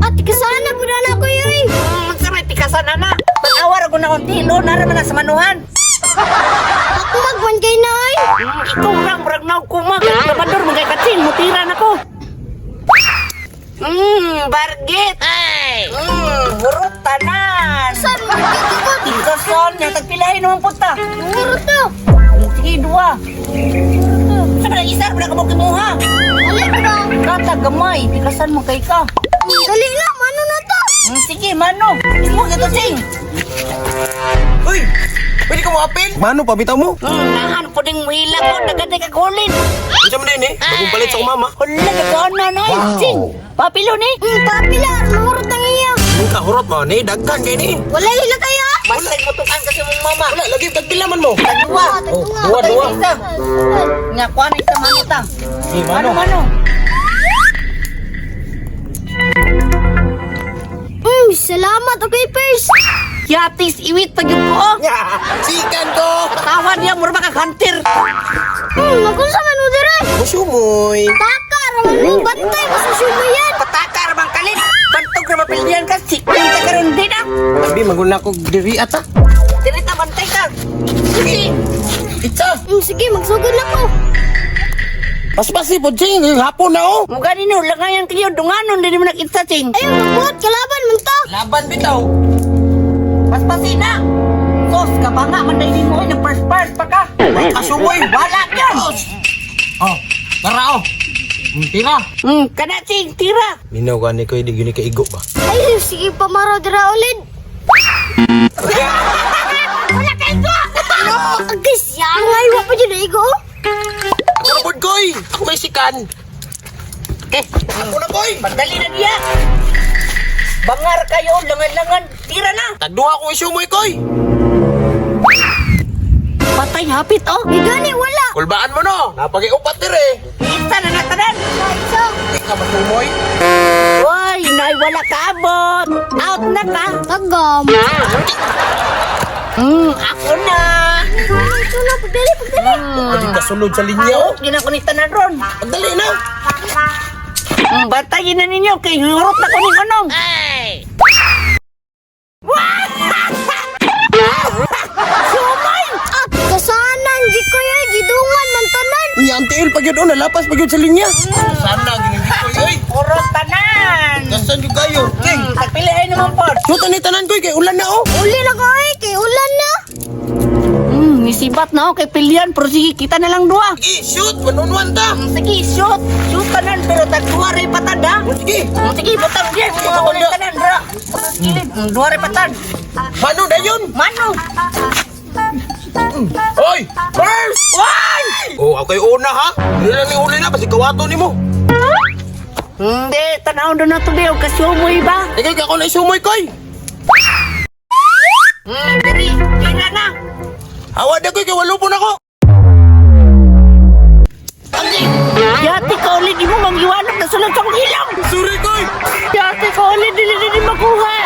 At kasana po na ako yun. Unsa may pikasan ana? Pag-awar ako na kong tilo, nara man na sa manuhan. Pakumag man kay na ay. Ikaw ra murag naog kumag. Labador mga katsing, mutira na ko. Bargit. Ay. Hurot tanan. Saan man kay ko? Pikasan, nya tagpilahin naman punta. Hurot to. Sige, duwa. Sa mga isa, wala ka mo kimuha. Wala ko na. Kata gamay, pikasan mo kay ka. Dali na, mano na to. Sige, mano. Imo gito sing. Uy! Pwede ka mo apil? Mano, pabitaw mo. Nahan po ding muhila ko, daghan ka kulin. Unsa man din eh? Bagong palit sa akong mama. Hala, nagkaon na ay. Sing, papilo ni. Papila, mahurot ang iya. Ang kahurot mo ni daghan kay ni. Wala hila kaya. Basta mo tukan kasi mong mama. Wala lagi tagpila man mo. Tagduwa. Oh, duwa duwa. Isa. Nga, kuha na isa mano ta. Sige, Mano, mano. mano. Salamat. Okay, first. Yatis, iwit pag yun ko. oh. Ya, sikan ko. Tawa niya, mura makakhanter. Magunsa man mo dire. Musumoy. Taka, raman mo bantay masusumo yan. Patakar bang kalit. Bantog na mapildihan ka. Sikin ka karon din ah. Abi maguna ko diri ata. Dili ta, bantay ka. Sige. Itsa. Sige, magsugod na ko. Paspasi po ching, hapon na oh. Mugani no, langayan kayo, dunganon, din mo nakita, ching. Ayaw, magbuhat, kalaban man ta. Laban bitaw. Paspasi na. Sos, ka pa nga, manday din mo, ay, first first pa ka. Kasumoy. Wala ka. Oh, tara oh. Tira. Kana, ching, tira. Minaw gani ko di gyud ni kaigo ba. Ay, sige, pamaraw dira ulit. Wala kayo ko! Agis, yan nga, iwa pa dyan, igo. Ako na pod koy. Ako may sikan. Eh, Ako na koy. Pagdali na niya. Bangar kayo, langan-langan, tira na. Tagduha ko isumoy koy. Patay, hapit, oh. Ay, gani, wala. Kulbaan mo no. Napag-iupat dire. Isa na natanan. Isa. Di ka masumoy. Uy, nay, wala ka abot. Out na ka. Tagam. Ako na. Ito na, pagdali, pagdali. Di ka sulod sa linya oh. Out, yun ako ni tanan ron. Pagdali na. Bantayin na ninyo, kay hurot na ko ning anong. Sumay! At kasanan, di ko yan, gidungan man tanan. Unya ang tiil pag yun, oh, nalapas pag yun sa linya. Sana gini ko oy. Hurot tanan. Kasan yung kayo? King. Tagpiliay naman po. Sutan ni tanan koy kay ulan na oh. Uli na ko ay, kay ulan na. Nisibat na ako kay pilihan, pero sige, kita na lang duha. Sige, shoot, 1 on 1 ta. Sige, shoot. Shoot tanan, pero tagduha rin patad, ha? Sige. Sige, butang diyan. Mga ulit tanan, bro. Gilid. Duha rin patad. Mano na yun? Mano. Oy, first! Why? Oh, ako yung una ha. Hindi lang ni uli na basi kawato nimo. Hindi, tanaw doon na to, Beo. Kasi umuwi ba? Ikaw kay ako na isumoy koy. Diri, tira na. Awa na koy kay walo po na ko. Yati ka ulit, di mo mangiwanag na sulod sa kong ilong. Sorry koy. Yati ka ulit, dili dili makuha.